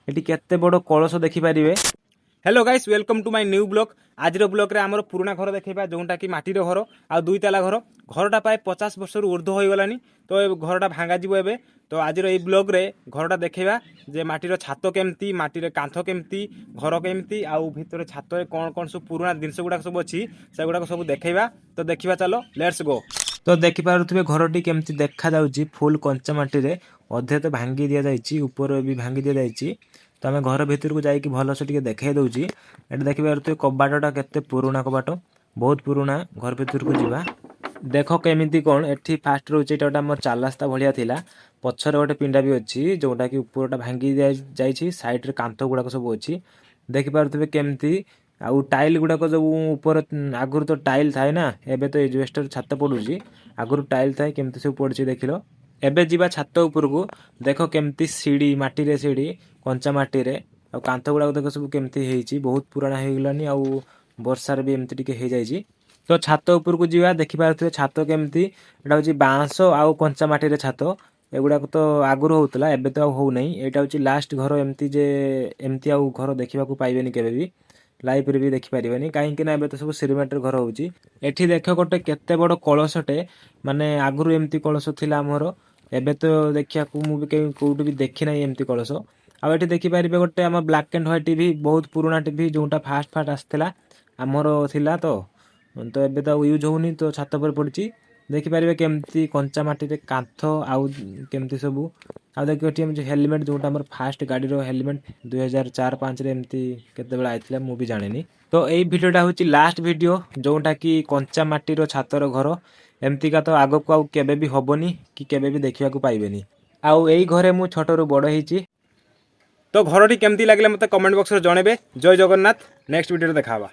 ଏଠି କେତେ ବଡ଼ କଳସ ଦେଖିପାରିବେ। Hello guys, welcome to my new vlog। ଆଜିର ବ୍ଲଗ୍ରେ ଆମର ପୁରୁଣା ଘର ଦେଖେଇବା, ଯେଉଁଟାକି ମାଟିର ଘର ଆଉ ଦୁଇ ତାଲା ଘର। ଘରଟା ପ୍ରାୟ 50 ବର୍ଷରୁ ଉର୍ଦ୍ଧ୍ୱ ହୋଇଗଲାଣି। ତ ଏ ଘରଟା ଭାଙ୍ଗାଯିବ ଏବେ। ତ ଆଜିର ଏଇ ବ୍ଲଗ୍ରେ ଘରଟା ଦେଖେଇବା ଯେ ମାଟିର ଛାତ କେମିତି, ମାଟିର କାନ୍ଥ କେମିତି, ଘର କେମିତି ଆଉ ଭିତରେ ଛାତରେ କ'ଣ କ'ଣ ସବୁ ପୁରୁଣା ଜିନିଷ ଗୁଡ଼ାକ ସବୁ ଅଛି, ସେଗୁଡ଼ାକ ସବୁ ଦେଖେଇବା। ତ ଦେଖିବା, ଚାଲ, let's go। ତ ଦେଖିପାରୁଥିବେ ଘରଟି କେମିତି ଦେଖାଯାଉଛି, ଫୁଲ୍ କଞ୍ଚା ମାଟିରେ। ଅଧେ ତ ଭାଙ୍ଗି ଦିଆଯାଇଛି, ଉପର ବି ଭାଙ୍ଗି ଦିଆଯାଇଛି। ତ ଆମେ ଘର ଭିତରକୁ ଯାଇକି ଭଲସେ ଟିକେ ଦେଖାଇ ଦେଉଛି। ଏଠି ଦେଖିପାରୁଥିବେ କବାଟଟା କେତେ ପୁରୁଣା କବାଟ, ବହୁତ ପୁରୁଣା। ଘର ଭିତରକୁ ଯିବା, ଦେଖ କେମିତି କ'ଣ। ଏଠି ଫାଷ୍ଟ ରହୁଛି, ଏଇଟା ଗୋଟେ ଆମର ଚାଲାସ୍ତା ଭଳିଆ ଥିଲା। ପଛରେ ଗୋଟେ ପିଣ୍ଡା ବି ଅଛି, ଯୋଉଟାକି ଉପରଟା ଭାଙ୍ଗି ଯାଇଛି। ସାଇଡ଼ରେ କାନ୍ଥ ଗୁଡ଼ାକ ସବୁ ଅଛି, ଦେଖିପାରୁଥିବେ କେମିତି। ଆଉ ଟାଇଲ୍ ଗୁଡ଼ାକ ଯୋଉ ଉପର, ଆଗରୁ ତ ଟାଇଲ୍ ଥାଏ ନା, ଏବେ ତ ଏଜବେଷ୍ଟର ଛାତ ପଡ଼ୁଛି, ଆଗରୁ ଟାଇଲ୍ ଥାଏ। କେମିତି ସବୁ ପଡ଼ିଛି ଦେଖିଲ। ଏବେ ଯିବା ଛାତ ଉପରକୁ। ଦେଖ କେମିତି ସିଡ଼ି, ମାଟିରେ ସିଡ଼ି, କଞ୍ଚା ମାଟିରେ। ଆଉ କାନ୍ଥ ଗୁଡ଼ାକ ଦେଖ ସବୁ କେମିତି ହେଇଛି। ବହୁତ ପୁରାଣା ହେଇଗଲାଣି ଆଉ ବର୍ଷାରେ ବି ଏମିତି ଟିକେ ହେଇଯାଇଛି। ତ ଛାତ ଉପରକୁ ଯିବା। ଦେଖିପାରୁଥିବେ ଛାତ କେମିତି। ଏଇଟା ହେଉଛି ବାଉଁଶ ଆଉ କଞ୍ଚା ମାଟିରେ ଛାତ। ଏଗୁଡ଼ାକ ତ ଆଗରୁ ହଉଥିଲା, ଏବେ ତ ଆଉ ହଉନାହିଁ। ଏଇଟା ହେଉଛି ଲାଷ୍ଟ ଘର ଏମିତି ଯେ ଏମିତି ଆଉ ଘର ଦେଖିବାକୁ ପାଇବେନି, କେବେ ବି ଲାଇଫରେ ବି ଦେଖିପାରିବେନି, କାହିଁକି ନା ଏବେ ତ ସବୁ ସିମେଣ୍ଟର ଘର ହଉଛି। ଏଠି ଦେଖ ଗୋଟେ କେତେ ବଡ଼ କଳସଟେ। ମାନେ ଆଗରୁ ଏମିତି କଳସ ଥିଲା ଆମର, ଏବେ ତ ଦେଖିବାକୁ ମୁଁ ବି କେବେ କୋଉଠି ବି ଦେଖି ନାହିଁ ଏମିତି କଳସ। ଆଉ ଏଠି ଦେଖିପାରିବେ ଗୋଟେ ଆମ ବ୍ଲାକ୍ ଆଣ୍ଡ ହ୍ୱାଇଟ୍ ଟିଭି, ବହୁତ ପୁରୁଣା ଟିଭି, ଯୋଉଟା ଫାଷ୍ଟ ଫାଷ୍ଟ ଆସିଥିଲା, ଆମର ଥିଲା। ତ ତ ଏବେ ତ ଆଉ ୟୁଜ୍ ହଉନି, ତ ଛାତ ଉପରେ ପଡ଼ିଛି। ଦେଖିପାରିବେ କେମିତି କଞ୍ଚା ମାଟିରେ କାନ୍ଥ ଆଉ କେମିତି ସବୁ। ଆଉ ଦେଖିବ ଏଠି ଏମିତି ହେଲମେଟ୍, ଯୋଉଟା ଆମର ଫାଷ୍ଟ ଗାଡ଼ିର ହେଲମେଟ୍, 2004-5ରେ ଏମିତି କେତେବେଳେ ଆଇଥିଲା ମୁଁ ବି ଜାଣିନି। ତ ଏଇ ଭିଡ଼ିଓଟା ହେଉଛି ଲାଷ୍ଟ ଭିଡ଼ିଓ, ଯୋଉଟାକି କଞ୍ଚା ମାଟିର ଛାତର ଘର। ଏମିତିକା ତ ଆଗକୁ ଆଉ କେବେ ବି ହବନି କି କେବେ ବି ଦେଖିବାକୁ ପାଇବେନି। ଆଉ ଏଇ ଘରେ ମୁଁ ଛୋଟରୁ ବଡ଼ ହେଇଛି। ତ ଘରଟି କେମିତି ଲାଗିଲା, ମୋତେ କମେଣ୍ଟ ବକ୍ସରେ ଜଣେଇବେ। ଜୟ ଜଗନ୍ନାଥ, ନେକ୍ସଟ ଭିଡ଼ିଓରେ ଦେଖା ହେବା।